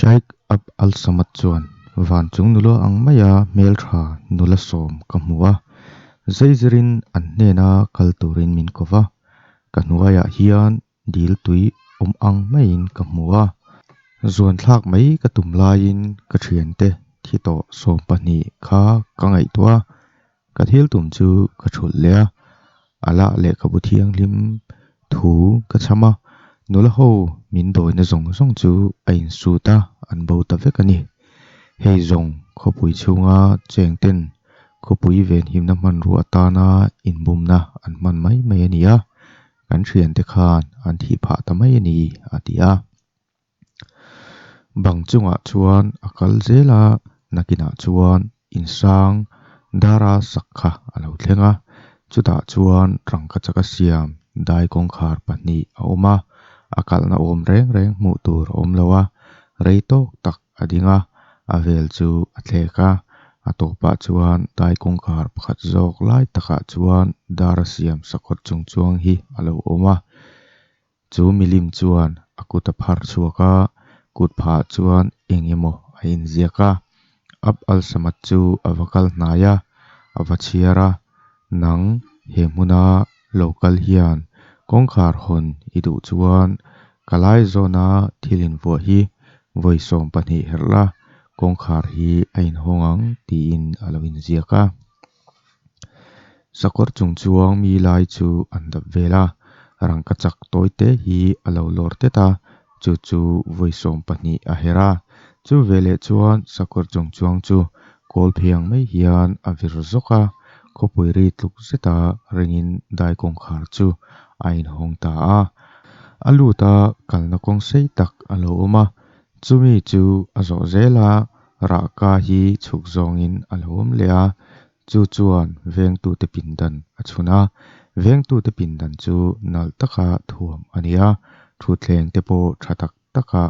Shaikh Abd al-Samad chuan, Van chung nula ang maia hmeltha nula sawm ka hmu a, zeizirin an hnena kal turin min ko va, ka hnuaiah hian dil tui awm ang maiin ka hmu a. Zuan thlak mai ka tum laiin ka thiante thi tawh 20 kha ka ngaihtuah a, ka thil tum chu ka thulh leh a, Allah lehkhabu thianghlim thu ka chham a, nula ho min dawina zawng zawng chu a insut a, an bo ta vek a ni. Hei zawng khawpui chhunga cheng ten khawpui venhimna hmanrua atana inbumna an hman mai mai a ni a, kan thiante khan an thih phah ta mai a ni, a ti a. Bang chungah chuan a kal zel a, nakinah chuan insang dara sak kha a lo thleng a, chutah chuan rangkachak a siam dai kawngkhar pahnih a awm a, a kalhna awm reng reng hmuh tur a awm lo a, rei tawk tak a ding a, a vel chu a thlek a, a tawpah chuan dai kawngkhar pakhat zawk lai takah chuan dara siam sakawr chung chuang hi a lo awm a. Chu milim chuan a kut a phar chhuak a, kut phah chuan eng emaw a inziak a. Abd al-Samad chu a va kal hnai a, a va chhiar a, Nang he hmuna lo kal hian kawngkhar hawn i duh chuan ka lai zawna thil invuah hi vawi 20 herh la, kawngkhar hi a inhawng ang tiin a lo inziak a. Sakawr chung chuang mi lai chu an dap vel a, rangkachak tawi te hi a lo lawr tet a, chu chu vawi 20 a herh a. Chu veleh chuan sakawr chung chuang chu kawl phiang mai hian a vir zawk a, khawpui ri tluk zeta ringin dai kawngkhar chu a inhawng ta a. A lut a, kalna kawng sei tak a lo awm a, chumi chu a zawh zel a, rahka hi chhuk zawngin a lo awm leh a. Chu chuan vengtute pindan a chhun a, vengtute pindan chu nalh taka thuam a ni a, thutthleng te pawh tha tak taka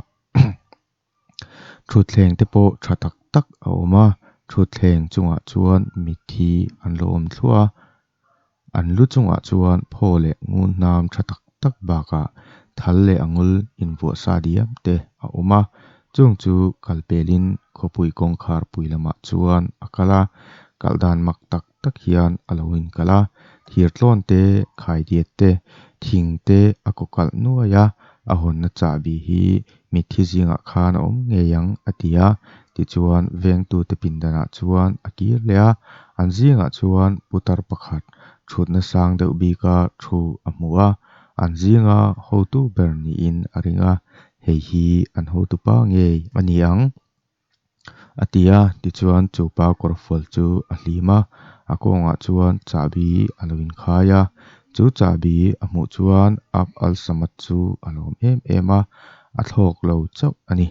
thutthleng te pawh tha tak tak a awm a, thutthleng chungah chuan mitthi an lo awm thluah a, an lu chungah chuan phaw leh ngun hnam tha tak tak bakah thal leh a ngul invuah sa diam te a awm a, chung chu kal pelin khawpui kawngkhar pui lamah chuan a kal a, kalh dan mak tak tak hian a lo inkalh a, thir tlawn te, khaidiat te, thing te a kaw kalh nuai a, a hawnna chahbi hi mitthi zingah khan a awm ngei ang a ti a, tichuan vengtute pindanah chuan a kir leh a, an zingah chuan putar pakhat thutna sang deuh bika thu a hmu a, an zinga hotu ber niin a ring a, hei hi an hotupa ngei a ni ang a ti a, tichuan chu pa kawrfual chu a hlim a, a kawngah chuan chahbi a lo inkhai a, chu chahbi a hmuh chuan Abd al-Samad chu a lawm em em a, a thlawk lo chauh a ni.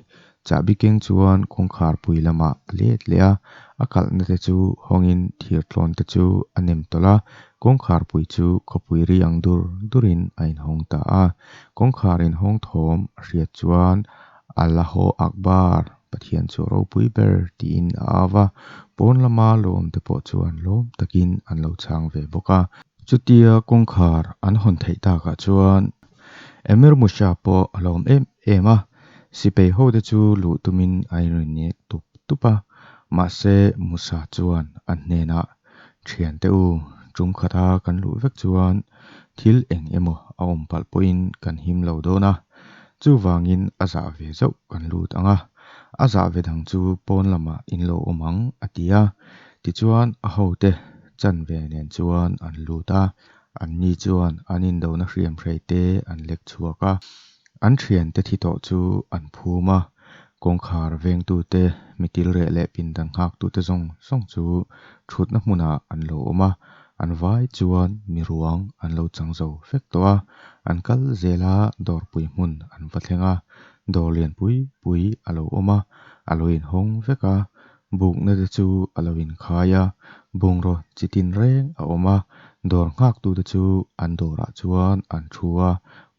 Chahbi keng chuan kawngkhar pui lamah a let leh a, a kalhna te chu hawngin thir tlawn te chu a nem tawlh a, kawngkhar pui chu khawpui ri ang dur durin a inhawng ta a. Kawngkhar inhawng thawm a hriat chuan Allahu Akbar, Pathian chu a ropui ber tiin a au a, pawn lama lo awm te pawh chuan lawm takin an lo chhang ve bawk a. Chutia kawngkhar an hawn theih takah chuan Emir Musa pawh a lawm em em a, sipai ho te chu luh tumin a inrinnek tup tup a, mahse Musa chuan a hnenah, Thiante u, tum khata kan luh vek chuan thil eng emaw a awm palh pawhin kan him lo dawn a, chuvangin a zah ve zauh kan lut ang a, a zah ve dang chu pawn lamah in lo awm ang, a ti a. Tichuan a hote chanve nen chuan an lut a, anni chuan an indona hriamhrei te an lek chhuak a, an thiante thi tawh chu an phum a, kawngkhar vengtute, mitilreh leh pindan nghaktute zawng zawng chu thutna hmunah an lo awm a, an vai chuan miruang an lo chang zo vek tawh a, an kal zel a, dawrpui hmun an va thleng a, dawr lian pui pui a lo awm a, a lo inhawng vek a, Bukna te chu a lo inkhai a, bungraw chi tin reng a awm a, dawr nghaktute chu an dawrah chuan an thu a,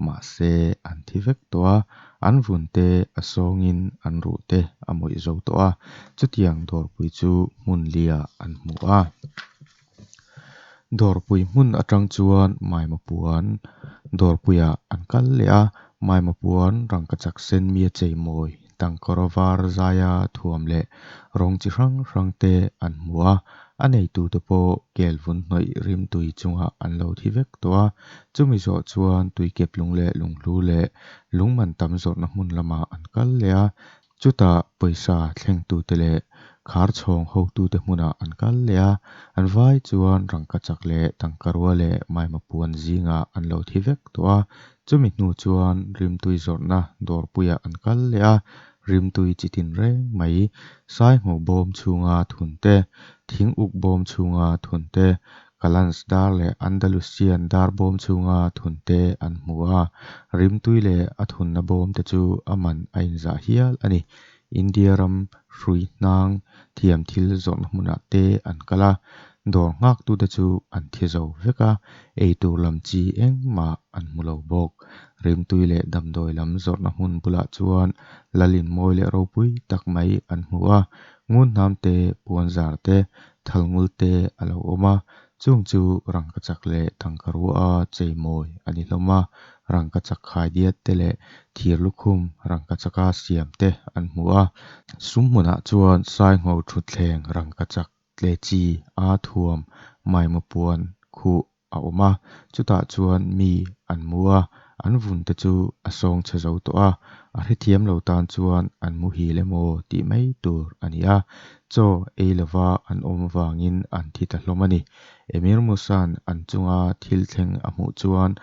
mahse an thi vek tawh a, an vun te a sawngin an ruh te a mawih zo tawh a, chutiang dawrpui chu hmun liah an hmu a. Dawrpui hmun atang chuan Maima puan dawrpuiah an kal leh a, Maima puan rangkachak sen mi a cheimawi. tangkaraw var zaia thuam leh rawng chi hrang hrang te an hmu a a neitu te pawh kel vun hnawih rimtui chungah an lo thi vek tawh a chumi zawh chuan tuikeplung leh lunghlu leh lung man tam zawrhna hmun lamah an kal leh a chutah pawisa thleng tu te leh kharchhawng hotu te hmunah an kal leh a an vai chuan rangkachak leh tangkarua leh maima puan zingah an lo thi vek tawh a chumi hnu chuan rimtui zawrhna dawrpui ah an kal leh a rimtui chi tin reng mai saingho bawm chhunga thun te thing uk bawm chhunga thun te kalans dar leh andalusian dar bawm chhunga thun te an hmu a rimtui leh a thunna bawm te chu a man a inzah hial a ni India ram hrui hnang thiam thil zawrhna hmunah te an kal a dawr nghak tu te chu an thi zo vek a eitur lam chi engmah an hmu lo bawk rimtui leh damdawi lam zawrhna hmun bulah chuan lal in mawi leh ropui tak mai an hmu a ngunhnam te puan zar te thal ngul te alo awm a chung chu rangkachak leh tangkarua a chei mawi ani hlawm a rangkachak khaidiat te leh thir lukhum rangkachak a siam te an hmu a sumhmunah chuan saingho thutthleng rangkachak tle chi a thuam maima puan khuh a awm a chutah chuan mi an mu a an vun te chu a sawng chhe zo tawh a a hrethiam lo tan chuan an muhil emaw tih mai tur ani a chaw ei lova an awm avangin an thi ta hlawm a ni Emir Musa an an chunga thil thleng a hmuh chuan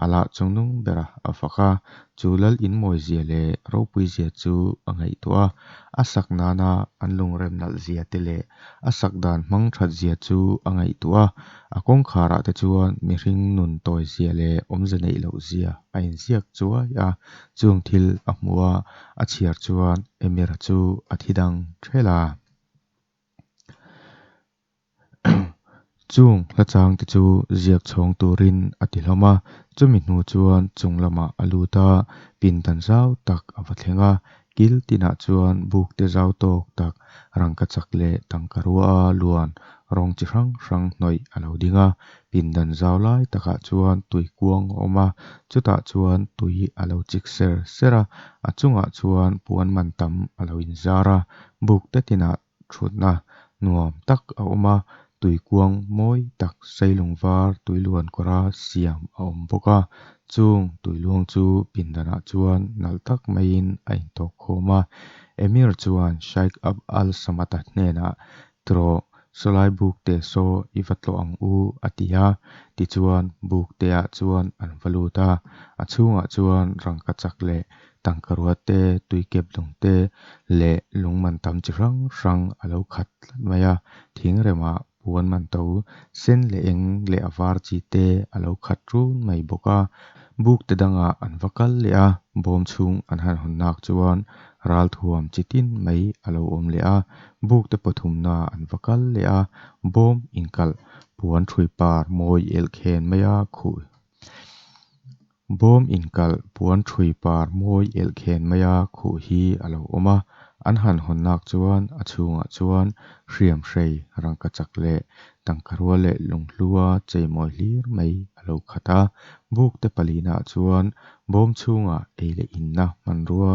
Allah chungnung bera a fak a chu lal in mawi zia leh ropui zia chu a ngaihtuah a a sak nana an lungrem nalh zia te leh a sak dan hmang that zia chu a ngaihtuah a a kawngkhar ah te chuan mihring nun tawi zia leh awmze neih loh zia a inziak chuai a chung thil a hmuh a a chhiar chuan Emir chu a thi dang ṭhelh a. Chung hla chang te chu ziak chhawng turin a ti hlawm a chumi hnu chuan chung lamah a lut a pindan zau tak a va thleng a kil tinah chuan buk te zau tawk tak rangkachak leh tangkarua a luan rawng chi hrang hrang hnawih a lo ding a pindan zau lai takah chuan tui kuang a awm a chutah chuan tui a lo chik ser ser a a chungah chuan puan man tam a lo inzar a buk te tinah thutna nuam tak a awm a tui kuang mawi tak seilung var tui luan kawr a siam a awm bawk a chung tui luang chu pindan ah chuan nalh tak maiin a in tawh khawm a Emir chuan Shaikh Abd al-Samad-a hnenah tirawh sawlai buk te saw i va tlawh ang u a ti a tichuan buk te ah chuan an va lut a a chhungah chuan rangkachak leh tangkarua te tuikeplung te leh lung man tam chi hrang hrang a lo khat tlat mai a thing remah puan man to sen leh eng leh a var chi te a lo khat ṭun mai bawk a buk te dangah an va kal leh a bawm chhung an han hawn nak chuan ralthuam chi tin mai a lo awm leh a buk te pathum naah an va kal leh a bawm inkalh puan ṭhui par mawi elkhen maia khuh bawm inkalh puan ṭhui par mawi elkhen maia khuh hi a lo awm a an han hawn nak chuan a chhungah chuan hriamhrei rangkachak leh tangkarua leh lunghlu a cheimawi hlir mai a lo khat a buk te pali naah chuan bawm chhungah ei leh in na hmanrua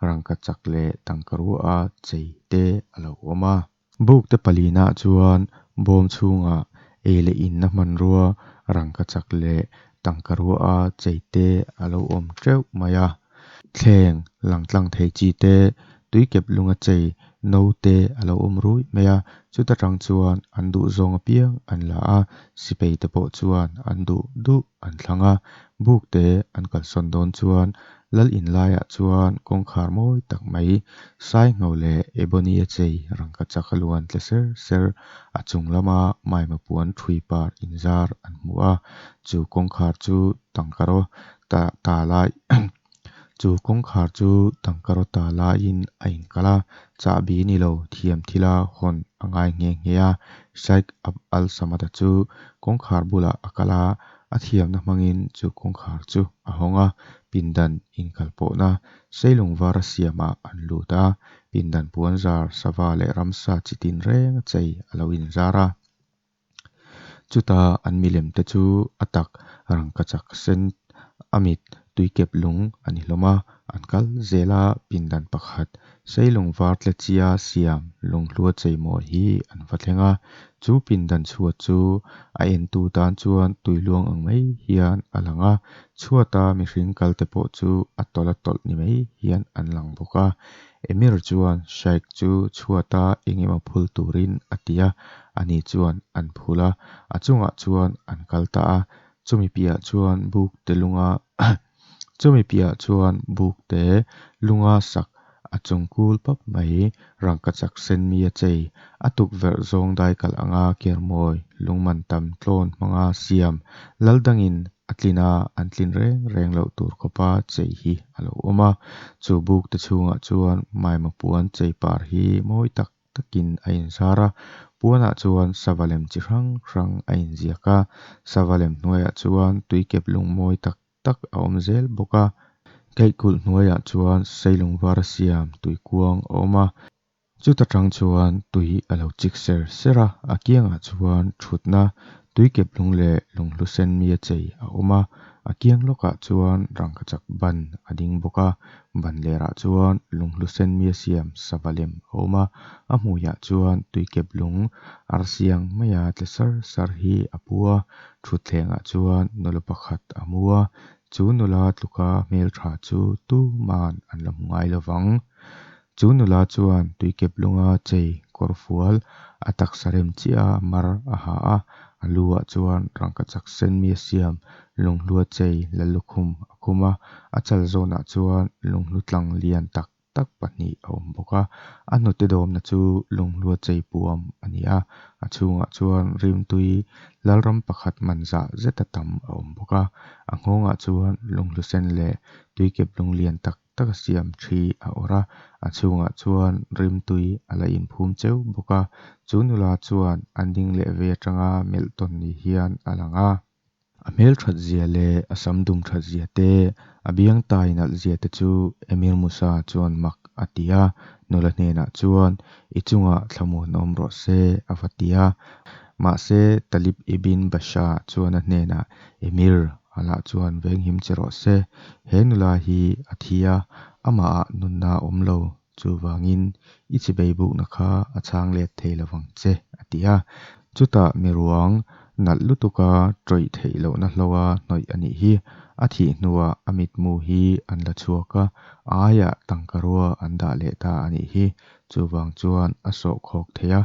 rangkachak leh tangkarua a chei te a lo awm a. Buk te pali naah chuan bawm chhungah ei leh in na hmanrua rangkachak leh tangkarua a chei te a lo awm teuh mai a thleng lang tlang thei chi te tuikeplung a chei no te a lo awm ruih mai a chuta tang chuan an duh zawng apiang an la a sipai te pawh chuan an duh duh an thlang a buk te an kalsawn dawn chuan lal in laiah chuan kawngkhar mawi tak mai saingho leh ebony a chei rangkachak a luan tle ser ser a chung lama maima puan ṭhui par inzar an hmu a chu kawngkhar chu tangkaraw tah tala chu kawngkhar chu tangkaraw tala in a inkalh a chahbi nilo thiam thila hawn a ngai nghe nghe a Shaikh Abd al-Samad-a chu kawngkhar bulah a kal a a thiamna hmangin chu kawngkhar chu a hawng a pindan inkal pawhna seilung var a siamah an lut a pindan puan zar sava leh ramsa chi tin reng a chei a lo inzar a chuta an milem te chu a tak rangkachak sen a mit. Tuikeplung a ni hlawm a an kal zel a pindan pakhat suihlungvar tle chi a siam lunghlu a cheimawi hi an va thleng a chu pindan chhuat chu a en tu tan chuan tui luang ang mai hian a lang a chhuata mihring kal te pawh chu a tawlh a tawlh ni mai hian an lang bawk a Emir chuan Sheik chu chhuata eng emaw phul turin a ti a ani chuan an phul a a chungah chuan an kal ta a chumi piahah chuan buk te lunga chumi piahah chuan buk te lunga sak a chung kul pap mai rangkachak sen mi a chei a tukverh zawng daikalh anga ker mawi lung man tam tlawn hmanga siam lal dangin a tlin a an tlin reng reng loh tur khawpa chei hi alo awm a chu buk te chhungah chuan maima puan chei par hi mawi tak takin a inzar a puanah chuan sava lem chi hrang hrang a inziak a sava lem hnuaiah chuan tuikeplung mawi tak tak a awm zel bawk a kaihkulh hnuaiah chuan suihlungvar a siam tui kuang a awm a chuta tang chuan tui alo chik ser ser a a kiangah chuan thutna tuikeplung leh lunghlu sen mi a chei a awm a a kiang lawkah chuan rangkachak ban a ding bawk a ban lerah chuan lunghlu sen mi a siam sava lem a awm a a hmuiah chuan tuikeplung arsi ang maia tle sar sar hi a pu a thutthleng ah chuan nula pakhat a mu a chu nula tluka hmeltha chu tuman an la hmu ngai lovang chu nula chuan tuikeplunga chei kawrfual a taksa rem chiah a mar a ha a a lu ah chuan rangkachak sen mi a siam lunghlu a chei lallukhum a khum a a chal zawnah chuan lunghlu tlang lian tak tak pahnih a awm bawk a a hnute dawmna chu lunghlu a chei puam ani a a chhungah chuan rimtui lalram pakhat man zah zeta tam a awm bawk a a nghawngah chuan lunghlu sen leh tuikeplung lian tak tak a siam thi a awrh a a chhungah chuan rimtui ala inphum cheu bawk a chu nula chuan an ding leh vei atanga melh tawn ni hian a lang a. A hmelthat zia leh a sam dum that zia te a biang tai nalh zia te chu Emir Musa chuan mak a ti a nula hnenah chuan i chungah thlamuan awm rawh se a va ti a mahse Talib Ibn Basha chuan a hnenah Emir Allah chuan venghim che rawh se he nula hi a thi a amahah nunna a awm lo chuvangin i chibei bukna kha a chhang let thei lovang che a ti a chutah miruang nalh lutuka tawih theih lohna hloa hnawih a nih hi a thih hnuah a mitmu hi an la chhuak a a aiah tangkarua an dah leh ta a nih hi chuvang chuan a sawh khawk thei a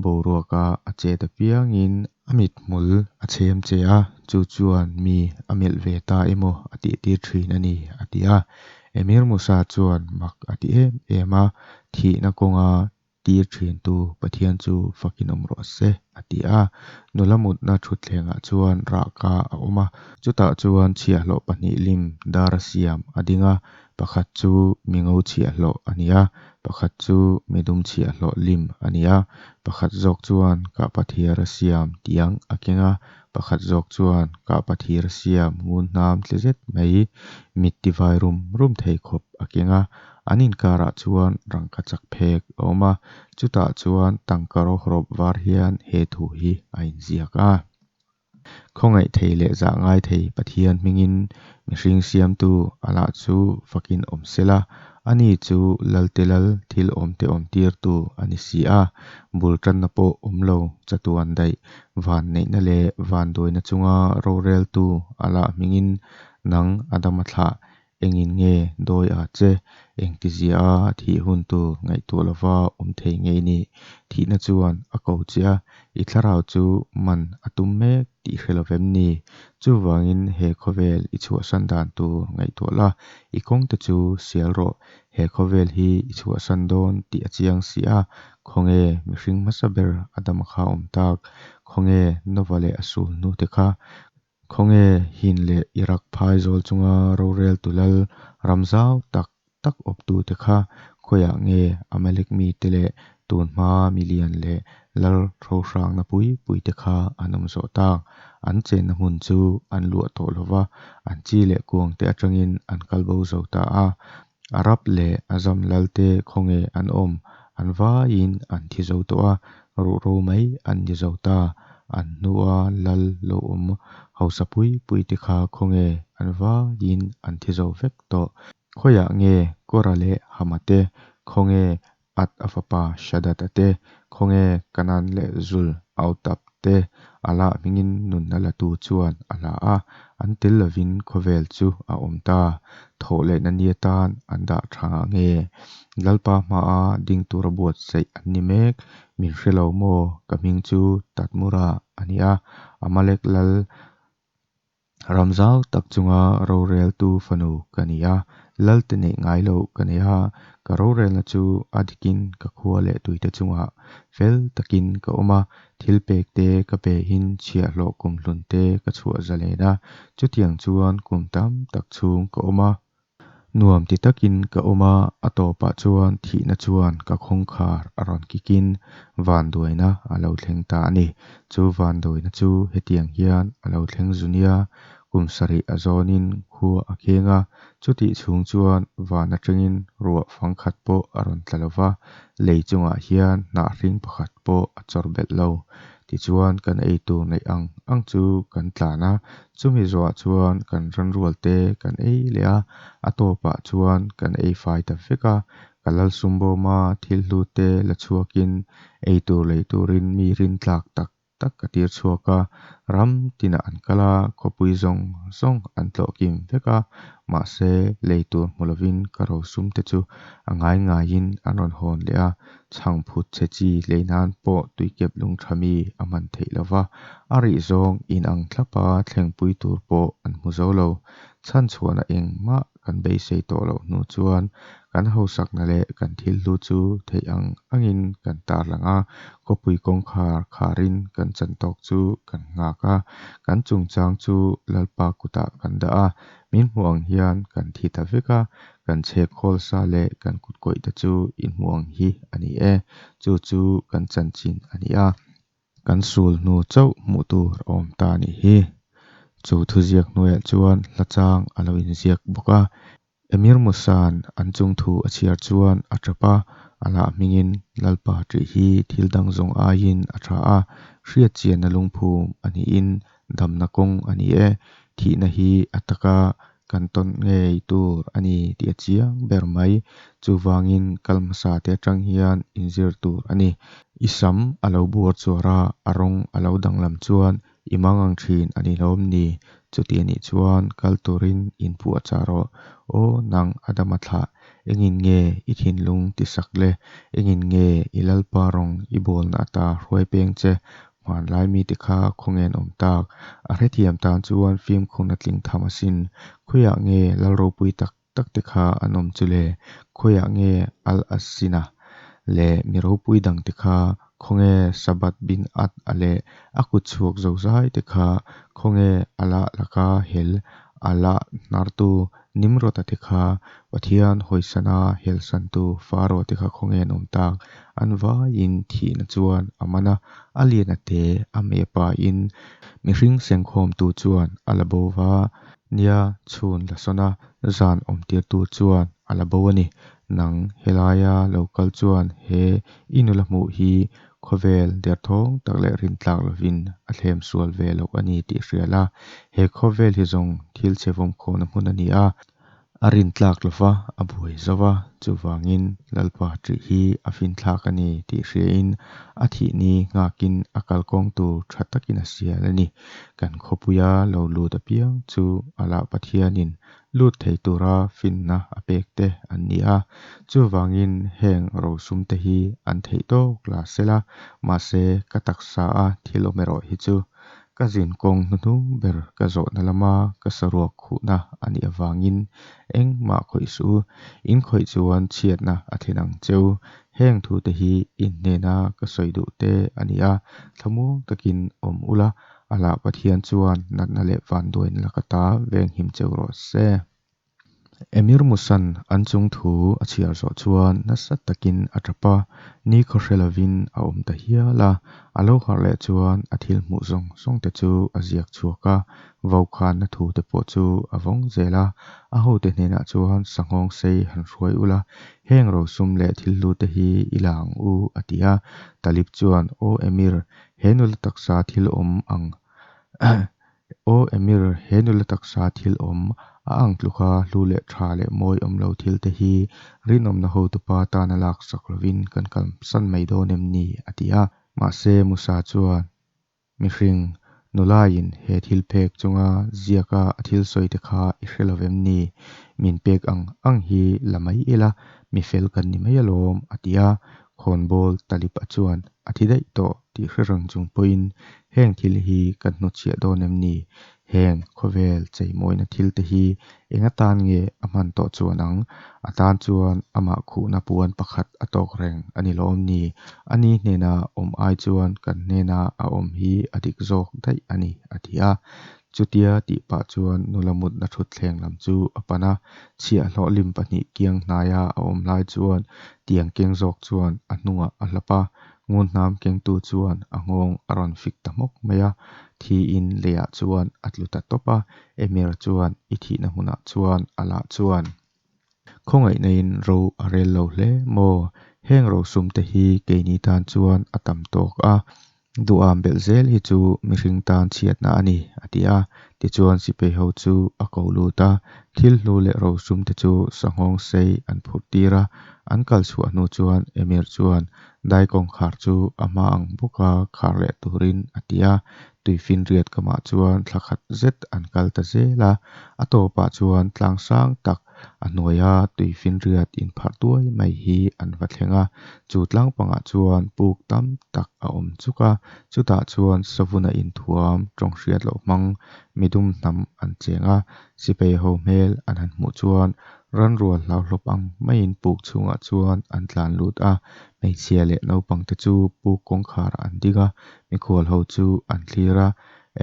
boruaka a chet apiangin a mithmul a chhem che a chu chuan mi a melh ve ta emaw a tih tir thin a ni a ti a Emir Musa chuan mak a ti em em a thihna kawnga tir thin tu Pathian chu fakin awm rawh se a ti a nula mutna thutthlengah chuan rahka a awm a chutah chuan chhiahhlawh pahnih lim dara siam a ding a pakhat chu mingo chhiahhlawh a ni a pakhat chu midum chhiahhlawh lim a ni a pakhat zawk chuan kahpathir a siam tiang a keng a pakhat zawk chuan kahpathir a siam ngun hnam tle zet mai mit tivai rum rum thei khawp a keng a an inkarah chuan rangkachak phek a awm a chutah chuan tangkaraw hawrawp var hian he thu hi a inziak a. Khawngaih thei leh zah ngai thei Pathian hmingin mihring siamtu Allah chu fakin awm sela ani chu lalte lal thil awmte awm tirtu a ni si a bul tanna pawh awm lo chatuan daih vanneihna leh vanduaina chunga roreltu Allah hmingin nang Adama thlah engin nge dawi a che engtizia a thih hun tur ngaihtuah lova awm thei nge i nih thihna chuan a ko che a i thlarau chu man a tum mek tih hre lovem ni chuvangin he khawvel i chhuahsan dan tur ngaihtuah la i kawngte chu sial rawh he khawvel hi i chhuahsan dawn tih a chiang si a khawnge mihring hmasa ber Adama kha awm tak khawnge Nova leh a sul hnute kha khawnge Hind leh Iraq phai zawl chunga roreltu lal ram zau tak tak awptute kha khawiah nge Amalek mite leh tun hmaa milian leh lal rohrangna pui puite kha an awm zawh tak an chenna hmun chu an luah tawh lova an chi leh kuangte atangin an kalbo zo ta a Arab leh Azam lalte khawnge an awm an vaiin an thi zo tawh a ruhro mai an ni zo ta. An hnua lal lo awm hausa pui pui te kha khawnge? An vaiin an thi zo vek tawh. Khawiah nge Kora leh Hama te? Khawnge Ad-a fapa Shaddad-a te? Khawnge Kanan leh Zul Autab te? Allah hmingin nunna latu chuan a la a, an tel lovin khawvel chu a awm ta. Thawhlehna ni atan an dah tha nge? Lalpa hmaa ding tura buatsaih an ni mek. Min hre lo maw? Ka hming chu Tatmura a ni a, Amalek lal ram zau tak chunga roreltu fanu ka ni a. Lalte neih ngai loh ka nei a, ka rorelna chu a dikin ka khua leh tuite chungah fel takin ka awm a, thilpekte ka pein chhiahhlawh kumhlunte ka chhuah zalen a, chutiang chuan kum tam tak chhung ka awm a. Nuam ti takin ka awm a, a tawpah chuan thihna chuan ka khawngkhar a rawn kikin vanduaina a lo thleng ta a ni. Chu vanduaina chu hetiang hian a lo thleng zu nia, kum sarih a zawnin khua a kheng a, chutih chhung chuan van atangin ruah fangkhat pawh a rawn tla lo va, lei chungah hian hnah hring pakhat pawh a chawr belh lo. Tichuan kan ei tur neih ang ang chu kan tlan a, chumi zawhah chuan kan ranrualte kan ei leh a, a tawpah chuan kan ei fai ta vek a. Ka lal sumbawma thil hlute la chhuakin ei tur lei turin mi rintlak tak tak ka tir chhuak a, ram tinah an kal a, khawpui zawng zawng an tlawh kim vek a, mahse lei tur hmu lovin ka rosumte chu a ngai ngaiin an rawn hawn leh a, chhangphut chhe chi lei nan pawh tuikeplung tha mi a man theih lo va, a rih zawng inang thlapa thlengpui tur pawh an hmu zo lo. Chhanchhuahna engmah kan beisei tawh loh hnu chuan kan hausakna leh kan thil hlu chu theih ang angin kan tarlang a, khawpui kawngkhar kharin kan chantawk chu kan nghak a, kan chungchang chu Lalpa kutah kan dah a, min hmuh ang hian kan thi ta vek a, kan chhek khawl sa leh kan kutkawihte chu in hmuh ang hi a ni e, chu chu kan chanchin a ni a. Kan sul hnu chauh hmuh tur a awm ta a nih hi. Chu thuziak hnuaiah chuan hla chang a lo inziak bawk a. Emir Musa'n an chungthu a chhiar chuan a tap a, Allah hmingin Lalpa tih hi thil dang zawng aiin a tha a, hriatchianna lungphum a niin damna kawng a ni e. Thihna hi a taka kan tawn ngei tur a ni tih a chiang ber mai. Chuvangin kal hmasa te atang hian inzir tur a ni. I sam a lo buar chuar a, a rawng a lo danglam chuan i mangang thin a ni lawm ni? Chuti a nih chuan kal turin inpuahchah rawh. Aw nang Adama thlah, engin nge i thinlung tisak le? Engin nge i Lalpa rawng i bawlna ata hruai peng che? Hmanlai mite kha khawnge an awm tak? A hrethiam tan chuan fimkhurna tling tham asin. Khawiah nge Lal ropui tak tak te kha an awm chu le? Khawiah nge Al-Asina leh mi ropui dangte kha? Khawnge Sabbath bin Ad-a leh a kutchhuak zozai te kha? Khawnge Allah laka hel, Allah hnartu Nimrod-a te kha? Pathian hawisana helsantu Faro te kha khawnge an awm tak? An vaiin thihna chuan a man a, a lian a te, a hmei a pain mihring sengkhawmtu chuan a la bo va, nia chhun la sawn a, zan awmtirtu chuan a la bo a ni. Nang helaia lo kal chuan he i nula hmuh hi khawvel derthawng tak leh rintlak lovin a thlem sual ve loh a ni tih hria la. He khawvel hi zawng thil chhe vawmkhawhna hmun a ni a, a rintlak lova a buai zo va, chuvangin Lalpa ṭih hi a finthlak a ni tih hriain a thihni nghakin a kalkawng tur tha takin a sial a ni. Kan khawpuia lo lut apiang chu Allah Pathianin lut thei tura finna a pek te an ni a, chuvangin heng rosum te hi an theih tawk la se la, mahse ka taksa a thil awm erawh hi chu ka zin kawng hnuhnung ber ka zawhna lama ka saruak khuhna a nih avangin engmah khawih suh u, in khawih chuan chhiatna a thlen ang che u. Heng thute hi in hnena ka sawi duh te a ni a, thlamuang takin awm ula, Allah Pathian chuan natna leh vanduaina laka ta venghim cheu rawh se. Emir Musa'n an chung thu a chhiar zawh chuan nasa takin a tap a, nikhaw hre lovin a awm ta hial a. A lo harh leh chuan a thil hmuh zawng zawng te chu a ziak chhuak a, vaukhana thu te pawh chu a vawng zel a. A hote hnenah chuan sanghawng sei han hruai ula, heng rosum leh thil hlu te hi i la ang u, a ti a. Talib chuan, Aw Emir, he nula taksa thil awm ang Aw Emir, he nula taksa thil awm a ang tluka hlu leh tha leh mawi awm lo thil te hi rinawmna hotupa tana laksak lovin kan kalsan mai dawn em ni? a ti a. Mahse Musa chuan, Mihring, nulain he thil phek chunga ziaka a thil sawi te kha i hre lo vem ni? Min pek ang ang hi la mai ila, mi fel kan ni mai alawm, a ti a. Khawnbawl Talib-a chuan, A thi daih tawh tih hre reng chung pawhin heng thil hi kan hnutchhiah dawn em ni? Heng khawvel cheimawina thil te hi eng atan nge a hman tawh chuan ang? A tan chuan amah khuhna puan pakhat a tawk reng a ni lawm ni? Ani hnena awm ai chuan kan hnena a awm hi a dik zawk daih a ni, a ti a. Chutia tih pah chuan nula mutna thutthleng lam chu a pan a, chhiahhlawh lim pahnih kiang hnaia a awm lai chuan tiang keng zawk chuan a hnungah a hlap a, ngunhnam kengtu chuan a nghawng a rawn fik ta hmawk mai a, thiin leiah chuan a tlu ta tawp a, Emir chuan i thihna hmunah chuan Allah chuan khawngaihnain ro a rel lo hle maw? Heng rosum te hi keini tan chuan a tam tawk a, duham belh zel hi chu mihring tan chhiatna a ni, a ti a. Tichuan sipai ho chu a ko lut a, thil hlu leh rosum te chu sanghawng sei an phurh tir a. An kal chhuah hnu chuan Emir chuan dai kawngkhar chu a hma ang bawka khar leh turin a ti a. Tuifinriat kamah chuan thla khat zet an kal ta zel a, a tawpah chuan tlang sang tak a hnuaia tuifinriat inpharh tuai mai hi an va thleng a. Chu tlang pangah chuan puk tam tak a awm chuk a, chutah chuan savuna inthuam tawng hriat loh hmang midum hnam an cheng a. Sipai ho hmel an han hmuh chuan ranrual hlauhlawp ang maiin puk chhungah chuan an tlan lut a, hmeichhia leh naupang te chu puk kawngkharah an ding a, mikhual ho chu an thlir a.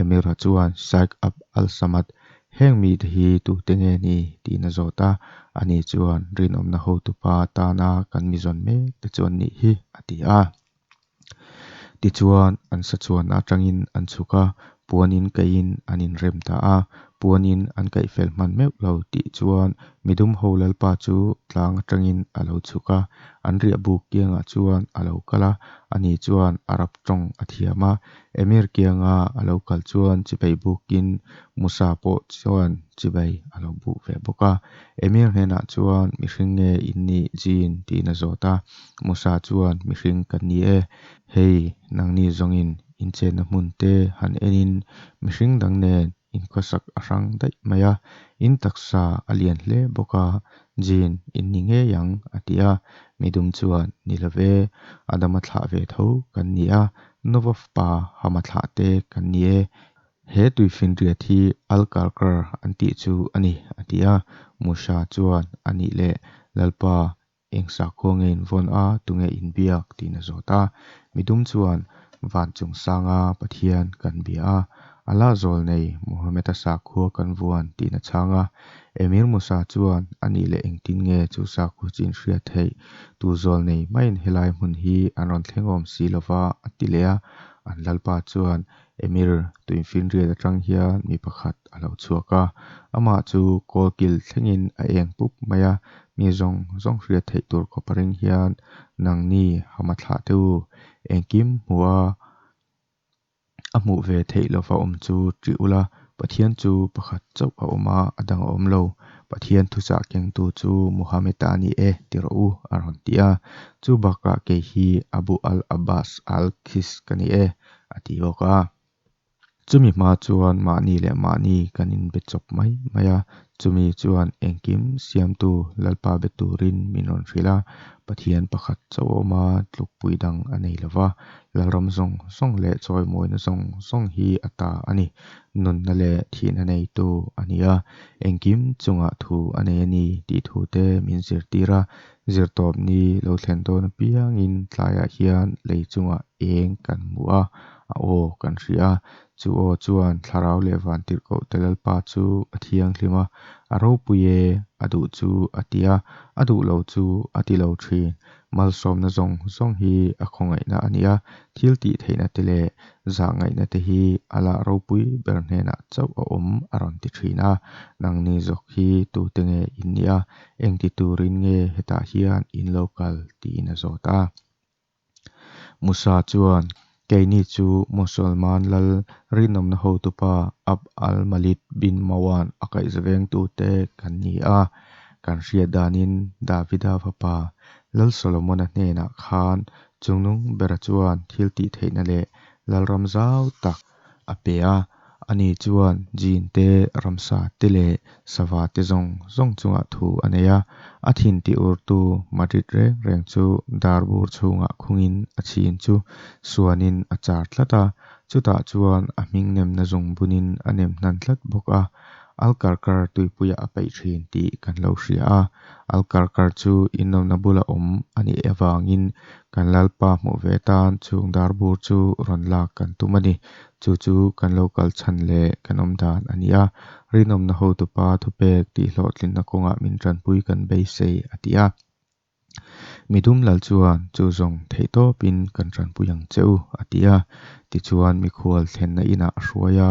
Emira chuan Shaikh Abd al-Samad, Heng mite hi tute nge ni? tiin a zawt a, ani chuan rinawmna hotupa tana kan mi zawn mek te chu an nih hi, a ti a. Tichuan, an sa chuanna atangin an chhuk a, puanin kaihin an inrem ta a. Puanin an kaih fel hman meuh lo tih chuan midum ho lalpa chu tlang atangin a lo chhuk a, an riahbuk kiangah chuan a lo kal a. Ani chuan Arab tawng a thiam a, Emir kianga a lo kal chuan chibai bukin Musa pawh chuan chibai a lo buk ve bawk a. Emir hnenah chuan, Mihring nge in nih, Jin? tiin a zawt a. Musa chuan, Mihring kan ni e. Hei, nangni zawngin in chenna hmun te han enin mihring dang nen in khawsak a hrang daih mai a, in taksa a lian hle bawk a, Jin in ni ngei ang, a ti a. Midum chuan, Ni lo ve, Adama thlah ve tho kan ni a, Nova fapa Hama thlah te kan ni e. He tuifinriat hi Al-Karkar an tih chu a ni, a ti a. Musa chuan, A nih leh, Lalpa, eng sakhua nge in vawn a, tunge in biak? tiin a zawt a. Midum chuan, Van chung sanga Pathian kan bia a, Allah zawl nei Muhammad-a sakhua kan vuan, tiin a chhang a. Emir Musa chuan, A nih leh engtin nge chu sakhua chu in hriat theih? Tu zawl nei maiin helai hmun hi an rawn thleng awm si lova, a ti leh a. An Lalpa chuan, Emir, tuinfinriat atang hian mi pakhat a lo chhuak a, amah chu kawlkil thlengin a eng pup mai a, mi zawng zawng hriat theih tur khawp a ring hian, Nangni hama thlah teh u, engkim hmuh a, a hmuh ve theih lova awm chu ṭih ula, Pathian chu pakhat chauh a awm a, a dang a awm lo. Pathian thuchah kengtu chu Muhammad-a a ni e, ti rawh u, a rawn ti a. Chu bakah kei hi Abu al-Abbas al-Khis ka ni e, a ti bawk a. Chumi hma chuan mahni leh mahni kan inbe chawp mai mai a, chumi chuan engkim siamtu Lalpa be turin min rawn hrilh a, Pathian pakhat chauh a awm a, tlukpui dang a nei lo va, Lalram zawng zawng leh chawimawina zawng zawng hi a ta a ni. Nunna leh thihna neitu a ni a, engkim chungah thu a nei a ni tih thute min zirtir a. Zirtawp ni lo thlen dawn apiangin tlaiah hian lei chungah eng kan hmu a, a aw kan hria a. Chu aw chuan thlarau leh vantirhkoh te Lalpa chu a thianghlim a, a ropui e, a duh chu a ti a, a duh lo chu a ti lo thin. Malsawmna zawng zawng hi a khawngaihna a ni a, thil tih theihna te leh zahngaihna te hi Allah ropui ber hnenah chauh a awm a rawn ti thin a. Nangni zawk hi tute nge in nih a, engti turin nge hetah hian in lo kal? tiin a zawt a. Musa chuan, Keini chu Mosolman lal rinawmna hotupa Abd al-Malik bin Marwan a kaihzavengtute kan ni a. Kan hriat danin Davida fapa Lal Solomona hnenah khan chungnung bera chuan thiltihtheihna leh lalram zau tak a pe a. Ani chuan Jin te, ramsa te leh sava te zawng zawng chungah thu a nei a. A thin ti urtu Madrid reng reng chu darbur chhungah khungin a chhin chu suanin a char tlat a, chutah chuan a hming nemna zungbunin a nem hnan tlat bawk a. Alkarkar tuipuiah a peih thin tih kan lo hria a, Alkarkar chu inawmna bula awm a nih avangin kan Lalpa hmuh ve atan chung darbur chu rawn lak kan tum a ni. Chu chu kan lo kal chhan leh kan awm dan a ni a, rinawmna hotupa thupek tihhlawhtlinna kawngah min tanpui kan beisei, a ti a. Midum lal chuan chu zawng theihtawpin kan tanpui ang che u, a ti a. Tichuan mikhual thlenna inah a hruai a,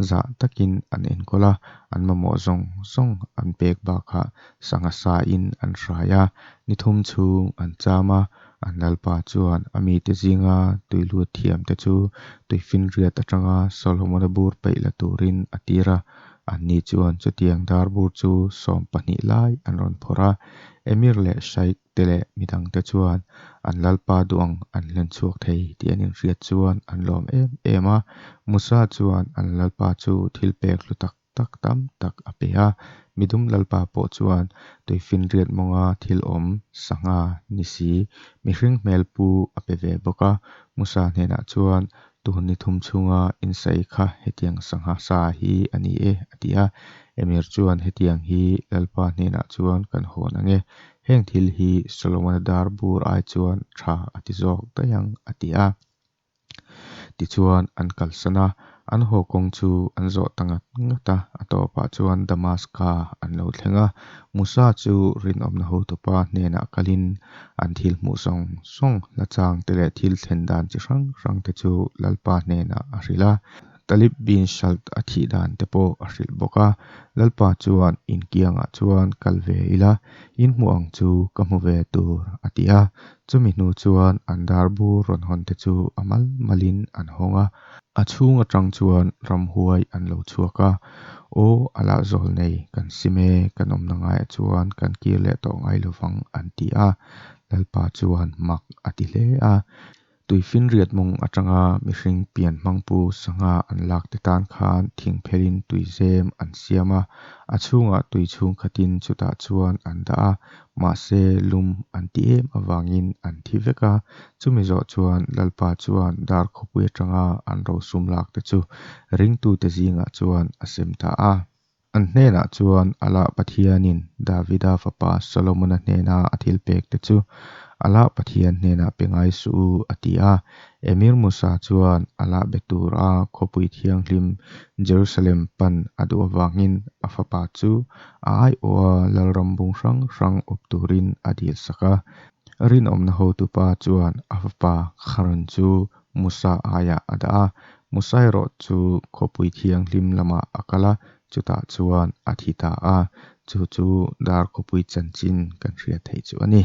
zah takin an enkawl a, an mamawh zawng zawng an pek bakah sangha sain an hrai a, ni thum chhung an cham a. An lalpa chuan a mite zinga tui lut thiamte chu tuifinriat atanga Solomona bur peih la turin a tir a. Anni chuan chutiang dar bur chu 12 lai an rawn phawrh a. Emir leh Shaikh te leh midangte chuan an lalpa duh ang an hlen chhuak thei tih an inhriat chuan an lawm em em a. Musa chuan an lalpa chu thil pek hlu tak tak tam tak a pe a. Midum lalpa pawh chuan tuifinriat mawnga thil awm, sangha ni si, mihring hmel pu a pe ve bawk a. Musa hnenah chuan, Tun ni thum chhunga insai kha hetiang sangha sa hi a ni e, a ti a. Emir chuan hetiang hi Lalpa hnenah chuan kan hawn ang e, heng thil hi Solomona dar bur ai chuan tha a ti zawk daih ang, a ti a. Tichuan an kalsan a, an haw kawng chu an zawh ta ngat ngat a, a tawpah chuan Damaska an lo thleng a. Musa chu rinawmna hotupa hnenah kalin an thil hmuh zawng zawng, hla chang te leh thil thlen dan chi hrang hrang te chu Lalpa hnenah a hrilh a. Talib bin Shalt a thih dan te pawh a hrilh bawk a. Lalpa chuan inkiangah chuan kal ve ila, in hmuh ang chu ka hmu ve tur, a ti a. Chumi hnu chuan an dar bur rawn hawn te chu a mal malin an hawng a. A chhung atang chuan ramhuai an lo chhuak a, Aw, a lah zawl nei, kan sim e, kan awmna ngaiah chuan kan kir leh tawh ngai lovang, an ti a. Lalpa chuan mak a ti hle a. Tuifinriat mawng atanga mihring pian hmangpu sangha an lak te tan khan thingphelin tuizem an siam a, a chhungah tui chhung khatin chutah chuan an dah a, mahse lum an ti em avangin an thi vek a. Chumi zawh chuan Lalpa chuan dar khawpui atanga an rosum lak te chu ringtute zingah chuan a sem ta a. An hnenah chuan Allah Pathianin Davida fapa Solomona hnena a thil pek te chu Allah Pathian hnenah pe ngai suh u a ti a. Emir Musa chuan Allah be tura khawpui thianghlim Jerusalem pan a duh avangin a fapa chu a aiawha lalram bung hrang hrang awp turin a dilsak a. Rinawmna hotupa chuan a fapa Harun chu Musa aiah a dah a, Musa erawh chu khawpui thianghlim lamah a kal a, chutah chuan a thi ta a, chu chu dar khawpui chanchin kan hriat theih chu a ni.